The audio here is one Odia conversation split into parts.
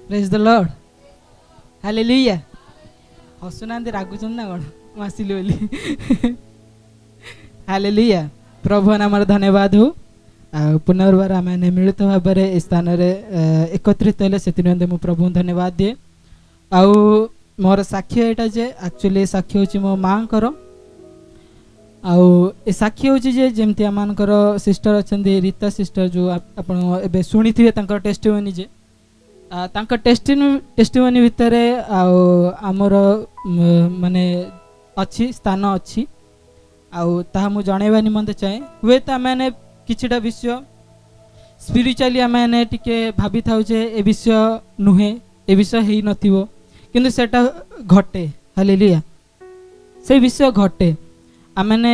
Praise the Lord, hallelujah. ହସୁନାହାନ୍ତି, ରାଗୁଛନ୍ତି ନା କ'ଣ ମୁଁ ଆସିଲି ବୋଲି? ହାଲେଲୁୟା। ପ୍ରଭୁ ନାମର ଧନ୍ୟବାଦ ହଉ। ଆଉ ପୁନର୍ବାର ଆମେ ମିଳିତ ଭାବରେ ଏ ସ୍ଥାନରେ ଏକତ୍ରିତ ହେଲେ, ସେଥିନିମନ୍ତେ ମୁଁ ପ୍ରଭୁଙ୍କୁ ଧନ୍ୟବାଦ ଦିଏ। ଆଉ ମୋର ସାକ୍ଷୀ ଏଇଟା ଯେ ଆକ୍ଚୁଆଲି ସାକ୍ଷୀ ହେଉଛି ମୋ ମାଆଙ୍କର। ଆଉ ଏ ସାକ୍ଷୀ ହେଉଛି ଯେ ଯେମିତି ଆମମାନଙ୍କର ସିଷ୍ଟର ଅଛନ୍ତି ରୀତା ସିଷ୍ଟର, ଯେଉଁ ଆପଣ ଏବେ ଶୁଣିଥିବେ ତାଙ୍କର ଟେଷ୍ଟିମନି, ଯେ ତାଙ୍କ ଟେଷ୍ଟିମନି ଭିତରେ ଆଉ ଆମର ମାନେ ଅଛି ସ୍ଥାନ ଅଛି, ଆଉ ତାହା ମୁଁ ଜଣାଇବା ନିମନ୍ତେ ଚାହେଁ। ହୁଏତ ଆମେମାନେ କିଛିଟା ବିଷୟ ସ୍ପିରିଚୁଆଲି ଆମେମାନେ ଟିକେ ଭାବିଥାଉ ଯେ ଏ ବିଷୟ ନୁହେଁ, ଏ ବିଷୟ ହେଇନଥିବ, କିନ୍ତୁ ସେଟା ଘଟେ। ହାଲେଲୁୟା। ସେ ବିଷୟ ଘଟେ। ଆମେମାନେ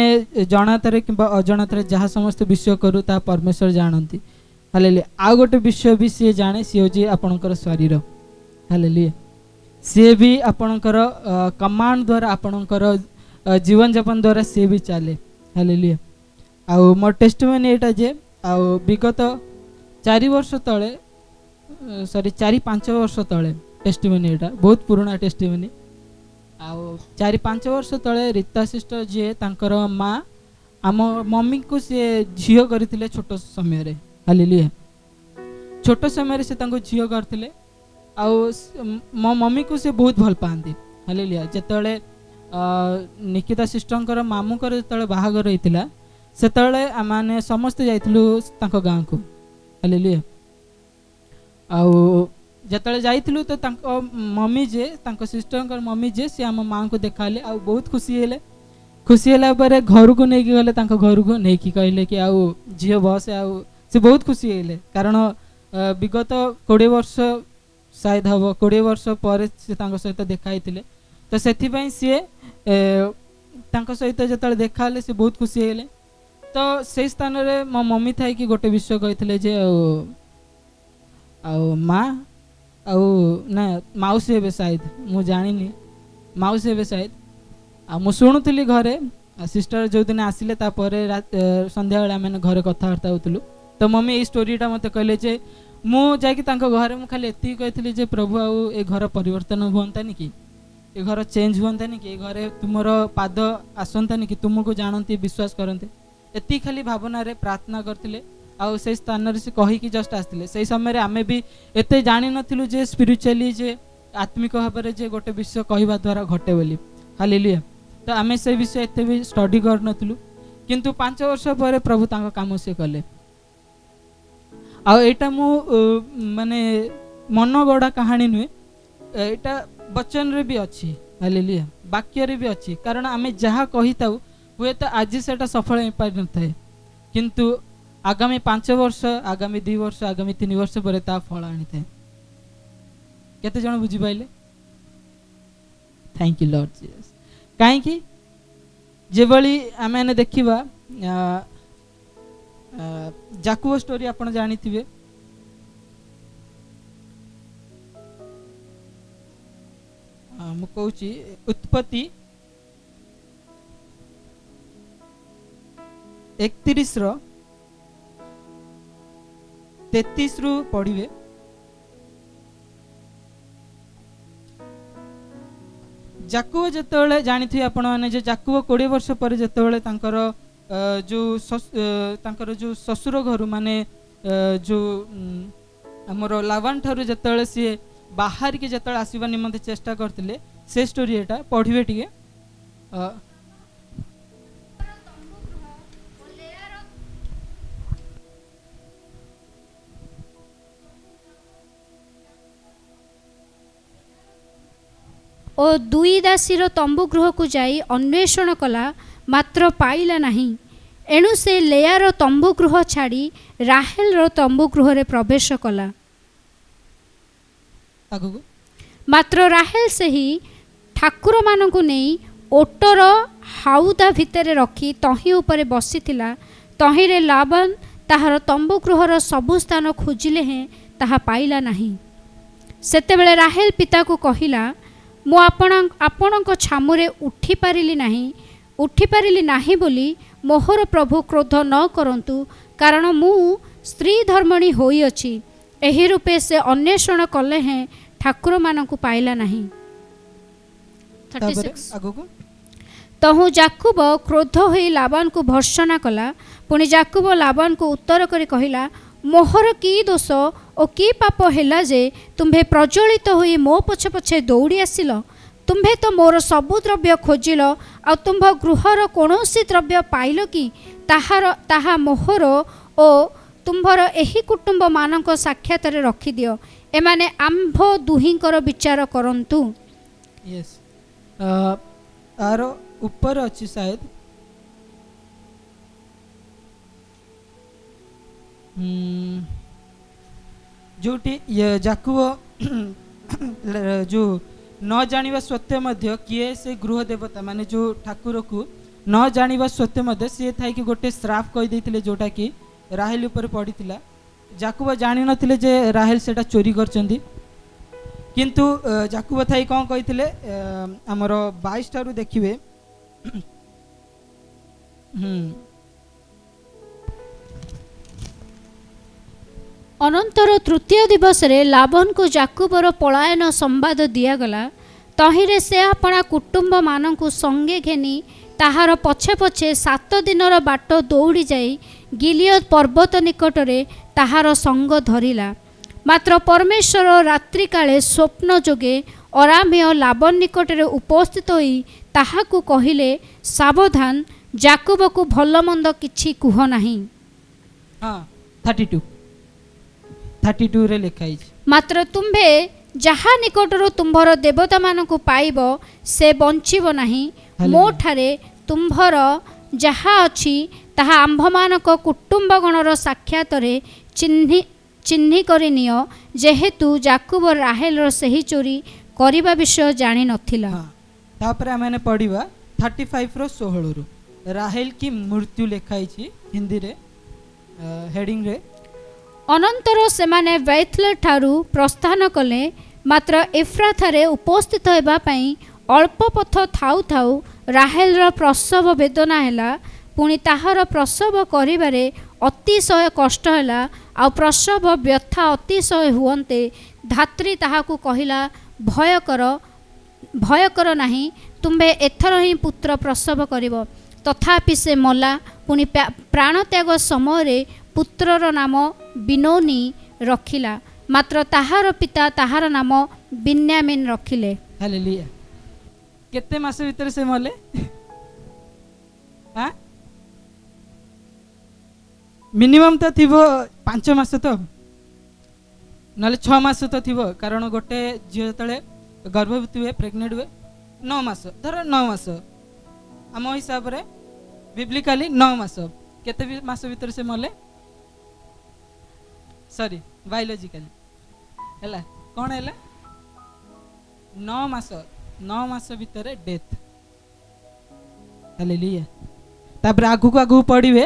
ଜଣାତରେ କିମ୍ବା ଅଜଣାତରେ ଯାହା ସମସ୍ତ ବିଷୟ କରୁ ତାହା ପରମେଶ୍ୱର ଜାଣନ୍ତି। ହାଲେଲୁୟା। ଆଉ ଗୋଟେ ବିଷୟ ବି ସିଏ ଜାଣେ, ସିଏ ହେଉଛି ଆପଣଙ୍କର ଶରୀର। ହାଲେଲୁୟା। ସିଏ ବି ଆପଣଙ୍କର କମାଣ୍ଡ ଦ୍ୱାରା, ଆପଣଙ୍କର ଜୀବନଯାପନ ଦ୍ୱାରା ସିଏ ବି ଚାଲେ। ହାଲେଲୁୟା। ଆଉ ମୋ ଟେଷ୍ଟିମନି ଏଇଟା ଯେ ଆଉ ବିଗତ 4 ବର୍ଷ ତଳେ, ସରି 4-5 ବର୍ଷ ତଳେ ଟେଷ୍ଟିମନି, ଏଇଟା ବହୁତ ପୁରୁଣା ଟେଷ୍ଟିମନି। ଆଉ 4-5 ବର୍ଷ ତଳେ ରୀତା ସିଷ୍ଟର ଯିଏ, ତାଙ୍କର ମା ଆମ ମମିଙ୍କୁ ସିଏ ଝିଅ କରିଥିଲେ ଛୋଟ ସମୟରେ। ହାଲେଲୁୟା। ଛୋଟ ସମୟରେ ସେ ତାଙ୍କୁ ଝିଅ କରିଥିଲେ। ଆଉ ମୋ ମମିକୁ ସେ ବହୁତ ଭଲ ପାଆନ୍ତି। ହାଲେଲୁୟା। ଯେତେବେଳେ ନିକିତା ସିଷ୍ଟରଙ୍କର ମାମୁଁଙ୍କର ଯେତେବେଳେ ବାହାଘର ହେଇଥିଲା, ସେତେବେଳେ ଆମେମାନେ ସମସ୍ତେ ଯାଇଥିଲୁ ତାଙ୍କ ଗାଁକୁ। ହାଲେଲୁୟା। ଆଉ ଯେତେବେଳେ ଯାଇଥିଲୁ ତ ତାଙ୍କ ମମି ଯେ, ତାଙ୍କ ସିଷ୍ଟରଙ୍କର ମମି ଯେ, ସେ ଆମ ମାଆଙ୍କୁ ଦେଖାହେଲେ ଆଉ ବହୁତ ଖୁସି ହେଲେ। ଖୁସି ହେଲା ପରେ ଘରକୁ ନେଇକି ଗଲେ, ତାଙ୍କ ଘରକୁ ନେଇକି କହିଲେ କି ଆଉ ଝିଅ ବସେ। ଆଉ ସେ ବହୁତ ଖୁସି ହେଇଗଲେ, କାରଣ ବିଗତ 20 ବର୍ଷ ସାୟଦ ହେବ, 20 ବର୍ଷ ପରେ ସେ ତାଙ୍କ ସହିତ ଦେଖା ହେଇଥିଲେ। ତ ସେଥିପାଇଁ ସିଏ ତାଙ୍କ ସହିତ ଯେତେବେଳେ ଦେଖା ହେଲେ ସେ ବହୁତ ଖୁସି ହେଇଗଲେ। ତ ସେଇ ସ୍ଥାନରେ ମୋ ମମି ଥାଇକି ଗୋଟେ ବିଷୟ କହିଥିଲେ ଯେ ଆଉ ମା ଆଉ ନା ମାଉସୀ ହେବେ ସାୟଦ, ମୁଁ ଜାଣିନି, ମାଉସୀ ହେବେ ସାୟଦ। ଆଉ ମୁଁ ଶୁଣୁଥିଲି ଘରେ, ସିଷ୍ଟର ଯେଉଁଦିନ ଆସିଲେ ତାପରେ ସନ୍ଧ୍ୟାବେଳେ ଆମେ ଘରେ କଥାବାର୍ତ୍ତା ହେଉଥିଲୁ। ତ ମମି ଏଇ ଷ୍ଟୋରିଟା ମୋତେ କହିଲେ ଯେ ମୁଁ ଯାଇକି ତାଙ୍କ ଘରେ ମୁଁ ଖାଲି ଏତିକି କହିଥିଲି ଯେ ପ୍ରଭୁ ଆଉ ଏ ଘର ପରିବର୍ତ୍ତନ ହୁଅନ୍ତାନି କି, ଏ ଘର ଚେଞ୍ଜ ହୁଅନ୍ତାନି କି, ଏ ଘରେ ତୁମର ପାଦ ଆସନ୍ତାନି କି, ତୁମକୁ ଜାଣନ୍ତି ବିଶ୍ୱାସ କରନ୍ତି, ଏତିକି ଖାଲି ଭାବନାରେ ପ୍ରାର୍ଥନା କରିଥିଲେ। ଆଉ ସେଇ ସ୍ଥାନରେ ସେ କହିକି ଜଷ୍ଟ ଆସିଥିଲେ। ସେଇ ସମୟରେ ଆମେ ବି ଏତେ ଜାଣିନଥିଲୁ ଯେ ସ୍ପିରିଚୁଆଲି ଯେ ଆତ୍ମିକ ଭାବରେ ଯେ ଗୋଟେ ବିଷୟ କହିବା ଦ୍ୱାରା ଘଟେ ବୋଲି। ହାଲେଲୁୟା। ତ ଆମେ ସେ ବିଷୟ ଏତେ ବି ଷ୍ଟଡି କରିନଥିଲୁ, କିନ୍ତୁ 5 ବର୍ଷ ପରେ ପ୍ରଭୁ ତାଙ୍କ କାମ ସେ କଲେ। ଆଉ ଏଇଟା ମୁଁ ମାନେ ମନ ଗଢ଼ା କାହାଣୀ ନୁହେଁ, ଏଇଟା ବଚନରେ ବି ଅଛି। ହାଲେଲୁୟା। ବାକ୍ୟରେ ବି ଅଛି। କାରଣ ଆମେ ଯାହା କହିଥାଉ ହୁଏତ ଆଜି ସେଇଟା ସଫଳ ହେଇପାରିନଥାଏ, କିନ୍ତୁ ଆଗାମୀ 5 ବର୍ଷ, ଆଗାମୀ 2 ବର୍ଷ, ଆଗାମୀ 3 ବର୍ଷ ପରେ ତା ଫଳ ଆଣିଥାଏ। କେତେ ଜଣ ବୁଝିପାରିଲେ? Thank you Lord Jesus. କାହିଁକି ଯେଭଳି ଆମେ ଦେଖିବା ଯାକୁବ ଷ୍ଟୋରି ଆପଣ ଜାଣିଥିବେ। ମୁଁ କହୁଛି ଉତ୍ପତ୍ତି 31ର 33ରୁ ପଢ଼ିବେ। ଯାକୁବ ଯେତେବେଳେ ଜାଣିଥିବେ ଆପଣମାନେ ଯେ ଯାକୁବ 20 ବର୍ଷ ପରେ ଯେତେବେଳେ ତାଙ୍କର ଯେଉଁ ତାଙ୍କର ଯେଉଁ ଶ୍ୱଶୁର ଘରୁ ମାନେ ଯେଉଁ ଆମର ଲାବାନ ଠାରୁ ଯେତେବେଳେ ସିଏ ବାହାରିକି ଯେତେବେଳେ ଆସିବା ନିମନ୍ତେ ଚେଷ୍ଟା କରିଥିଲେ, ସେ ଷ୍ଟୋରି ଏଇଟା ପଢ଼ିବେ ଟିକେ। ଓ 2 ଦାସୀର ତମ୍ବୁ ଗୃହକୁ ଯାଇ ଅନ୍ୱେଷଣ କଲା, ମାତ୍ର ପାଇଲା ନାହିଁ। ଏଣୁ ସେ ଲେୟାର ତମ୍ବୁ ଗୃହ ଛାଡ଼ି ରାହେଲର ତମ୍ବୁ ଗୃହରେ ପ୍ରବେଶ କଲା। ଆଗକୁ। ମାତ୍ର ରାହେଲ ସେହି ଠାକୁରମାନଙ୍କୁ ନେଇ ଓଟର ହାଉଦା ଭିତରେ ରଖି ତହିଁ ଉପରେ ବସିଥିଲା। ତହିଁରେ ଲାବାନ ତାହାର ତମ୍ବୁ ଗୃହର ସବୁ ସ୍ଥାନ ଖୋଜିଲେ ହେଁ ତାହା ପାଇଲା ନାହିଁ। ସେତେବେଳେ ରାହେଲ ପିତାକୁ କହିଲା, ମୁଁ ଆପଣଙ୍କ ଛାମୁରେ ଉଠିପାରିଲି ନାହିଁ ବୋଲି ମୋହର ପ୍ରଭୁ କ୍ରୋଧ ନ କରନ୍ତୁ, କାରଣ ମୁଁ ସ୍ତ୍ରୀ ଧର୍ମଣୀ ହୋଇଅଛି। ଏହି ରୂପେ ସେ ଅନ୍ୱେଷଣ କଲେ ହେଁ ଠାକୁରମାନଙ୍କୁ ପାଇଲା ନାହିଁ। ତାପରେ 36। ଆଗକୁ। ତହୁଁ ଯାକୁବ କ୍ରୋଧ ହୋଇ ଲାବାନକୁ ଭର୍ତ୍ସନା କଲା। ପୁଣି ଯାକୁବ ଲାବାନକୁ ଉତ୍ତର କରି କହିଲା, ମୋହର କି ଦୋଷ ଓ କି ପାପ ହେଲା ଯେ ତୁମ୍ଭେ ପ୍ରଜ୍ୱଳିତ ହୋଇ ମୋ ପଛେ ପଛେ ଦୌଡ଼ି ଆସିଲ? ତୁମ୍ଭେ ତ ମୋର ସବୁ ଦ୍ରବ୍ୟ ଖୋଜିଲ, ଆଉ ତୁମ୍ଭ ଗୃହର କୌଣସି ଦ୍ରବ୍ୟ ପାଇଲ କି? ତାହା ମୋହର ଓ ତୁମ୍ଭର ଏହି କୁଟୁମ୍ବମାନଙ୍କ ସାକ୍ଷାତରେ ରଖିଦିଅ। ଏମାନେ ଆମ୍ଭ ଦୁହିଁଙ୍କର ବିଚାର କରନ୍ତୁ। ୟେସ୍, ଆର ଉପରେ ଅଛି ସାୟଦ। ଯୋଉଠି ଇଏ ଜାକୁବ ଯୋଉ ନ ଜାଣିବା ସତ୍ତ୍ୱେ ମଧ୍ୟ କିଏ ସେ ଗୃହ ଦେବତା, ମାନେ ଯୋଉ ଠାକୁରକୁ ନ ଜାଣିବା ସତ୍ତ୍ୱେ ମଧ୍ୟ ସିଏ ଥାଇକି ଗୋଟେ ଶ୍ରାପ କହିଦେଇଥିଲେ, ଯୋଉଟାକି ରାହେଲ ଉପରେ ପଡ଼ିଥିଲା। ଜାକୁବ ଜାଣିନଥିଲେ ଯେ ରାହେଲ ସେଇଟା ଚୋରି କରିଛନ୍ତି। କିନ୍ତୁ ଜାକୁବ ଥାଇ କ'ଣ କହିଥିଲେ? ଆମର 22 ଠାରୁ ଦେଖିବେ। ଅନନ୍ତର ତୃତୀୟ ଦିବସରେ ଲାବନକୁ ଯାକୁବର ପଳାୟନ ସମ୍ବାଦ ଦିଆଗଲା। ତହିଁରେ ସେ ଆପଣା କୁଟୁମ୍ବମାନଙ୍କୁ ସଙ୍ଗେ ଘେନି ତାହାର ପଛେ ପଛେ 7 ଦିନର ବାଟ ଦୌଡ଼ି ଯାଇ ଗିଲିୟଦ ପର୍ବତ ନିକଟରେ ତାହାର ସଙ୍ଗ ଧରିଲା। ମାତ୍ର ପରମେଶ୍ୱର ରାତ୍ରିକାଳେ ସ୍ୱପ୍ନ ଯୋଗେ ଅରାମୀୟ ଲାବନ ନିକଟରେ ଉପସ୍ଥିତ ହୋଇ ତାହାକୁ କହିଲେ, ସାବଧାନ, ଯାକୁବକୁ ଭଲମନ୍ଦ କିଛି କୁହ ନାହିଁ। ହଁ, 32, 32ରେ ଲେଖା ହେଇଛି। ମାତ୍ର ତୁମ୍ଭେ ଯାହା ନିକଟରୁ ତୁମ୍ଭର ଦେବତାମାନଙ୍କୁ ପାଇବ, ସେ ବଞ୍ଚିବ ନାହିଁ। ହାଲେଲୁୟା। ମୋଠାରେ ତୁମ୍ଭର ଯାହା ଅଛି, ତାହା ଆମ୍ଭମାନଙ୍କ କୁଟୁମ୍ବଗଣର ସାକ୍ଷାତରେ ଚିହ୍ନି କରି ନିଅ। ଯେହେତୁ ଯାକୁବ ରାହେଲର ସେହି ଚୋରି କରିବା ବିଷୟ ଜାଣିନଥିଲା। ହଁ, ତାପରେ ଆମେ ପଢ଼ିବା 35ର 16ରୁ। राहेल की मृत्यु ଲେଖା ହେଇଛି ହିନ୍ଦୀରେ ହେଡ଼ିଂରେ। ଅନନ୍ତର ସେମାନେ ବେଥଲ ଠାରୁ ପ୍ରସ୍ଥାନ କଲେ। ମାତ୍ର ଏଫ୍ରାଥାରେ ଉପସ୍ଥିତ ହେବା ପାଇଁ ଅଳ୍ପ ପଥ ଥାଉ ଥାଉ ରାହେଲର ପ୍ରସବ ବେଦନା ହେଲା। ପୁଣି ତାହାର ପ୍ରସବ କରିବାରେ ଅତିଶୟ କଷ୍ଟ ହେଲା, ଆଉ ପ୍ରସବ ବ୍ୟଥା ଅତିଶୟ ହୁଅନ୍ତେ ଧାତ୍ରୀ ତାହାକୁ କହିଲା, ଭୟ କର ନାହିଁ, ତୁମ୍ଭେ ଏଥର ହିଁ ପୁତ୍ର ପ୍ରସବ କରିବ। ତଥାପି ସେ ମଲା। ପୁଣି ପ୍ରାଣତ୍ୟାଗ ସମୟରେ ପୁତ୍ରର ନାମ ବିନୋନି ରଖିଲା, ମାତ୍ର ତାହାର ପିତା ତାହାର ନାମ ବିନ୍ୟାମିନ୍ ରଖିଲେ। ହାଲେଲୁୟା। କେତେ ମାସ ଭିତରେ ସେ ମଲେ? ଆଁ ମିନିମମ୍ ତ ଥିବ 5 ମାସ ତ, ନହେଲେ 6 ମାସ ତ ଥିବ। କାରଣ ଗୋଟେ ଝିଅ ଯେତେବେଳେ ଗର୍ଭବତୀ ହୁଏ, ପ୍ରେଗନେଣ୍ଟ ହୁଏ, 9 ମାସ, ଧର 9 ମାସ, ଆମ ହିସାବରେ ବିବ୍ଲିକାଲି 9 ମାସ। କେତେ ବି ମାସ ଭିତରେ ସେ ମଲେ? ସରି, ବାୟୋଲୋଜିକାଲି ହେଲା କ'ଣ ହେଲା? 9 ମାସ, 9 ମାସ ଭିତରେ ଡେଥ୍। ହାଲେଲୁୟା। ତାପରେ ଆଗକୁ ଆଗକୁ ପଢ଼ିବେ।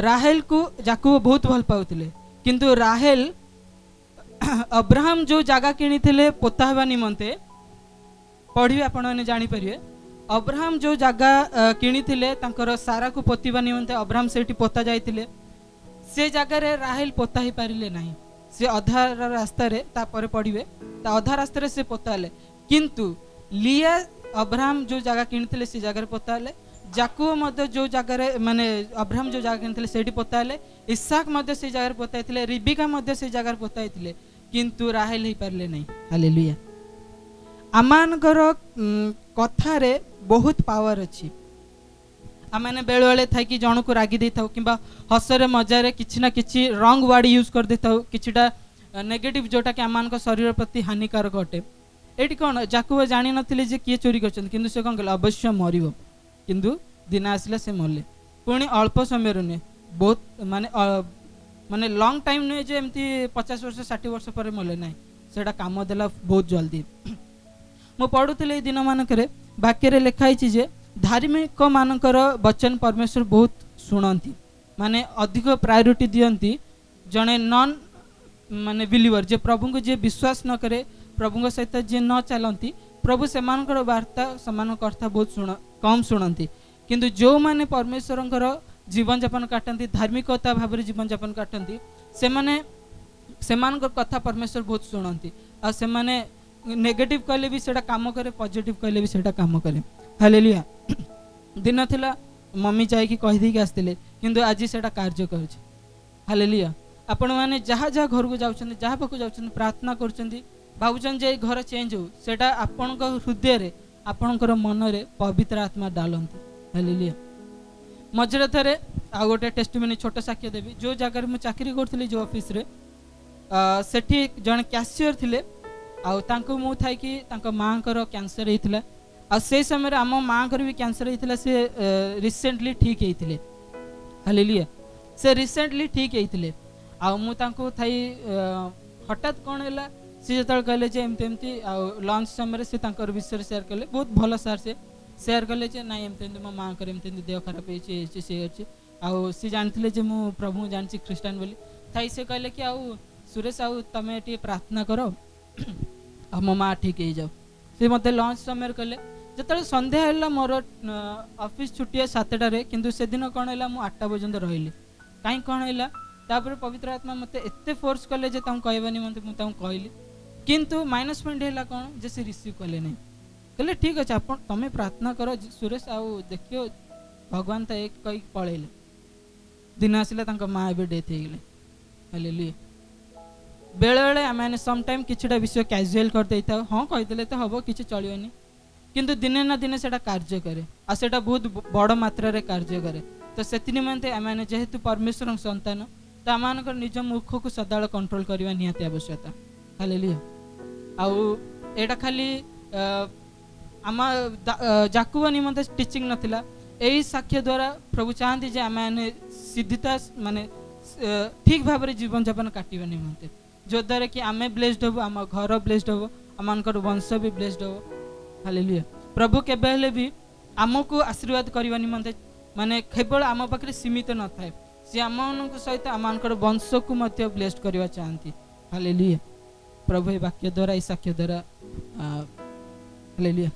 ରାହେଲକୁ ଯାକୁବ ବହୁତ ଭଲ ପାଉଥିଲେ, କିନ୍ତୁ ରାହେଲ ଅବ୍ରାହମ ଯୋଉ ଜାଗା କିଣିଥିଲେ ପୋତା ହେବା ନିମନ୍ତେ, ପଢ଼ିବେ ଆପଣମାନେ ଜାଣିପାରିବେ। ଅବ୍ରାହମ ଯୋଉ ଜାଗା କିଣିଥିଲେ ତାଙ୍କର ସାରାକୁ ପୋତିବା ନିମନ୍ତେ, ଅବ୍ରାହମ ସେଇଠି ପୋତା ଯାଇଥିଲେ। ସେ ଜାଗାରେ ରାହେଲ ପୋତା ହେଇପାରିଲେ ନାହିଁ। ସେ ଅଧା ରାସ୍ତାରେ, ତାପରେ ପଢ଼ିବେ, ତା ଅଧା ରାସ୍ତାରେ ସେ ପୋତା ହେଲେ। କିନ୍ତୁ ଲିଆ ଅବ୍ରାହମ ଯୋଉ ଜାଗା କିଣିଥିଲେ ସେ ଜାଗାରେ ପୋତା ହେଲେ। ଜାକୁବ ମଧ୍ୟ ଯୋଉ ଜାଗାରେ, ମାନେ ଅବ୍ରାହମ ଯୋଉ ଜାଗା କିଣିଥିଲେ ସେଇଠି ପୋତା ହେଲେ। ଇସାକ ମଧ୍ୟ ସେଇ ଜାଗାରେ ପୋତା ହେଇଥିଲେ। ରିବିକା ମଧ୍ୟ ସେଇ ଜାଗାରେ ପୋତା ହେଇଥିଲେ, କିନ୍ତୁ ରାହେଲ ହେଇପାରିଲେ ନାହିଁ। ହାଲେଲୁୟା। ଆମମାନଙ୍କର କଥାରେ ବହୁତ ପାୱାର ଅଛି। ଆମମାନେ ବେଳେବେଳେ ଥାଇକି ଜଣକୁ ରାଗି ଦେଇଥାଉ କିମ୍ବା ହସରେ ମଜାରେ କିଛି ନା କିଛି ରଙ୍ଗ ୱାର୍ଡ଼ ୟୁଜ୍ କରିଦେଇଥାଉ, କିଛିଟା ନେଗେଟିଭ୍, ଯୋଉଟାକି ଆମମାନଙ୍କ ଶରୀର ପ୍ରତି ହାନିକାରକ ଅଟେ। ଏଇଠି କ'ଣ ଜାକୁବ ଜାଣିନଥିଲେ ଯେ କିଏ ଚୋରି କରିଛନ୍ତି, କିନ୍ତୁ ସେ କ'ଣ କଲେ? ଅବଶ୍ୟ ମରିବ। କିନ୍ତୁ ଦିନ ଆସିଲା, ସେ ମଲେ। ପୁଣି ଅଳ୍ପ ସମୟରେ ନୁହେଁ, ବହୁତ ମାନେ ଲଙ୍ଗ ଟାଇମ୍ ନୁହେଁ ଯେ ଏମିତି 50 ବର୍ଷ 60 ବର୍ଷ ପରେ ମଲେ, ନାହିଁ। ସେଇଟା କାମ ଦେଲା ବହୁତ ଜଲ୍ଦି। ମୁଁ ପଢ଼ୁଥିଲି ଏଇ ଦିନମାନଙ୍କରେ, ବାକ୍ୟରେ ଲେଖା ହେଇଛି ଯେ ଧାର୍ମିକ ମାନଙ୍କର ବଚନ ପରମେଶ୍ୱର ବହୁତ ଶୁଣନ୍ତି, ମାନେ ଅଧିକ ପ୍ରାୟୋରିଟି ଦିଅନ୍ତି। ଜଣେ ନନ୍ ମାନେ ବିଲିଭର, ଯେ ପ୍ରଭୁଙ୍କୁ ଯିଏ ବିଶ୍ୱାସ ନ କରେ, ପ୍ରଭୁଙ୍କ ସହିତ ଯିଏ ନ ଚାଲନ୍ତି, ପ୍ରଭୁ ସେମାନଙ୍କର ବାର୍ତ୍ତା, ସେମାନଙ୍କ କଥା ବହୁତ କମ୍ ଶୁଣନ୍ତି। କିନ୍ତୁ ଯେଉଁମାନେ ପରମେଶ୍ୱରଙ୍କର ଜୀବନଯାପନ କାଟନ୍ତି, ଧାର୍ମିକତା ଭାବରେ ଜୀବନଯାପନ କାଟନ୍ତି, ସେମାନେ ସେମାନଙ୍କ କଥା ପରମେଶ୍ୱର ବହୁତ ଶୁଣନ୍ତି। ଆଉ ସେମାନେ ନେଗେଟିଭ୍ କହିଲେ ବି ସେଇଟା କାମ କରେ, ପଜିଟିଭ୍ କହିଲେ ବି ସେଇଟା କାମ କରେ। ହାଲେଲୁୟା। ଦିନ ଥିଲା ମମି ଯାଇକି କହିଦେଇକି ଆସିଥିଲେ, କିନ୍ତୁ ଆଜି ସେଇଟା କାର୍ଯ୍ୟ କରୁଛି। ହାଲେଲୁୟା। ଆପଣମାନେ ଯାହା ଯାହା ଘରକୁ ଯାଉଛନ୍ତି, ଯାହା ପାଖକୁ ଯାଉଛନ୍ତି, ପ୍ରାର୍ଥନା କରୁଛନ୍ତି, ଭାବୁଛନ୍ତି ଯେ ଏଇ ଘର ଚେଞ୍ଜ ହଉ, ସେଇଟା ଆପଣଙ୍କ ହୃଦୟରେ, ଆପଣଙ୍କର ମନରେ ପବିତ୍ର ଆତ୍ମା ଡାଲନ୍ତି। ହାଲେଲୁୟା। ମଝିରେ ଥରେ ଆଉ ଗୋଟେ ଟେଷ୍ଟିମନି, ଛୋଟ ସାକ୍ଷ୍ୟ ଦେବି। ଯେଉଁ ଜାଗାରେ ମୁଁ ଚାକିରି କରୁଥିଲି, ଯେଉଁ ଅଫିସରେ, ସେଠି ଜଣେ କ୍ୟାସିୟର ଥିଲେ। ଆଉ ତାଙ୍କୁ ମୁଁ ଥାଇକି ତାଙ୍କ ମାଆଙ୍କର କ୍ୟାନ୍ସର ହେଇଥିଲା। ଆଉ ସେଇ ସମୟରେ ଆମ ମାଆଙ୍କର ବି କ୍ୟାନ୍ସର ହେଇଥିଲା। ସେ ରିସେଣ୍ଟଲି ଠିକ୍ ହେଇଥିଲେ। ହାଲେଲୁୟା। ସେ ରିସେଣ୍ଟଲି ଠିକ୍ ହେଇଥିଲେ। ଆଉ ମୁଁ ତାଙ୍କୁ ଥାଇ ହଠାତ୍ କ'ଣ ହେଲା, ସେ ଯେତେବେଳେ କହିଲେ ଯେ ଏମିତି ଏମିତି, ଆଉ ଲଞ୍ଚ ସମୟରେ ସେ ତାଙ୍କର ବିଷୟରେ ସେୟାର କଲେ। ବହୁତ ଭଲ ସାର୍। ସେ ସେୟାର କଲେ ଯେ ନାଇଁ, ଏମିତି ଏମିତି ମୋ ମାଆଙ୍କର ଏମିତି ଏମିତି ଦେହ ଖରାପ ହେଇଛି, ହେଇଛି, ସେ ଅଛି। ଆଉ ସେ ଜାଣିଥିଲେ ଯେ ମୁଁ ପ୍ରଭୁଙ୍କୁ ଜାଣିଛି, ଖ୍ରୀଷ୍ଟାନ ବୋଲି। ଥାଇ ସେ କହିଲେ କି ଆଉ ସୁରେଶ, ଆଉ ତମେ ଟିକେ ପ୍ରାର୍ଥନା କର ଆଉ ମୋ ମା ଠିକ୍ ହେଇଯାଉ। ସେ ମୋତେ ଲଞ୍ଚ ସମୟରେ କହିଲେ। ଯେତେବେଳେ ସନ୍ଧ୍ୟା ହେଲା, ମୋର ଅଫିସ୍ ଛୁଟି 7ଟାରେ, କିନ୍ତୁ ସେଦିନ କ'ଣ ହେଲା, ମୁଁ 8ଟା ପର୍ଯ୍ୟନ୍ତ ରହିଲି। କାହିଁ, କ'ଣ ହେଲା? ତାପରେ ପବିତ୍ର ଆତ୍ମା ମୋତେ ଏତେ ଫୋର୍ସ କଲେ ଯେ ତାଙ୍କୁ କହିବା ନିମନ୍ତେ, ମୁଁ ତାଙ୍କୁ କହିଲି। କିନ୍ତୁ ମାଇନସ୍ ପଏଣ୍ଟ ହେଲା କ'ଣ ଯେ ସେ ରିସିଭ୍ କଲେ ନାହିଁ। କହିଲେ, ଠିକ୍ ଅଛି, ଆପଣ ତମେ ପ୍ରାର୍ଥନା କର ସୁରେଶ, ଆଉ ଦେଖିବ ଭଗବାନ ତ ଏକ କହିକି ପଳେଇଲେ। ଦିନ ଆସିଲା, ତାଙ୍କ ମା ଏବେ ଡେଥ୍ ହେଇଗଲେ। ହାଲେଲୁୟା। ବେଳେବେଳେ ଆମେ ସମଟାଇମ୍ କିଛିଟା ବିଷୟ କ୍ୟାଜୁଆଲ୍ କରିଦେଇଥାଉ। ହଁ, କହିଦେଲେ ତ ହେବ, କିଛି ଚଳିବନି। କିନ୍ତୁ ଦିନେ ନା ଦିନେ ସେଇଟା କାର୍ଯ୍ୟ କରେ, ଆଉ ସେଇଟା ବହୁତ ବଡ଼ ମାତ୍ରାରେ କାର୍ଯ୍ୟ କରେ। ତ ସେଥି ନିମନ୍ତେ ଆମେମାନେ ଯେହେତୁ ପରମେଶ୍ୱରଙ୍କ ସନ୍ତାନ, ତ ଆମମାନଙ୍କର ନିଜ ମୁଖକୁ ସଦାବେଳେ କଣ୍ଟ୍ରୋଲ କରିବା ନିହାତି ଆବଶ୍ୟକତା। ହାଲେଲୁୟା। ଆଉ ଏଇଟା ଖାଲି ଆମ ଜାକୁବ ନିମନ୍ତେ ଟିଚିଂ ନଥିଲା। ଏଇ ସାକ୍ଷ୍ୟ ଦ୍ୱାରା ପ୍ରଭୁ ଚାହାନ୍ତି ଯେ ଆମେମାନେ ସିଦ୍ଧିତା, ମାନେ ଠିକ୍ ଭାବରେ ଜୀବନଯାପନ କାଟିବା ନିମନ୍ତେ, ଯଦ୍ୱାରା କି ଆମେ ବ୍ଲେସ୍ଡ ହବୁ, ଆମ ଘର ବ୍ଲେସ୍ଡ ହବ, ଆମମାନଙ୍କର ବଂଶ ବି ବ୍ଲେସ୍ଡ ହବ। ହାଲେଲୁୟା। ପ୍ରଭୁ କେବେ ହେଲେ ବି ଆମକୁ ଆଶୀର୍ବାଦ କରିବା ନିମନ୍ତେ ମାନେ କେବଳ ଆମ ପାଖରେ ସୀମିତ ନଥାଏ। ସେ ଆମମାନଙ୍କ ସହିତ ଆମମାନଙ୍କର ବଂଶକୁ ମଧ୍ୟ ବ୍ଲେସ୍ଡ କରିବା ଚାହାନ୍ତି। ହାଲେଲୁୟା। ପ୍ରଭୁ ଏ ବାକ୍ୟ ଦ୍ୱାରା, ଏଇ ସାକ୍ଷ୍ୟ ଦ୍ୱାରା, ହାଲେଲୁୟା।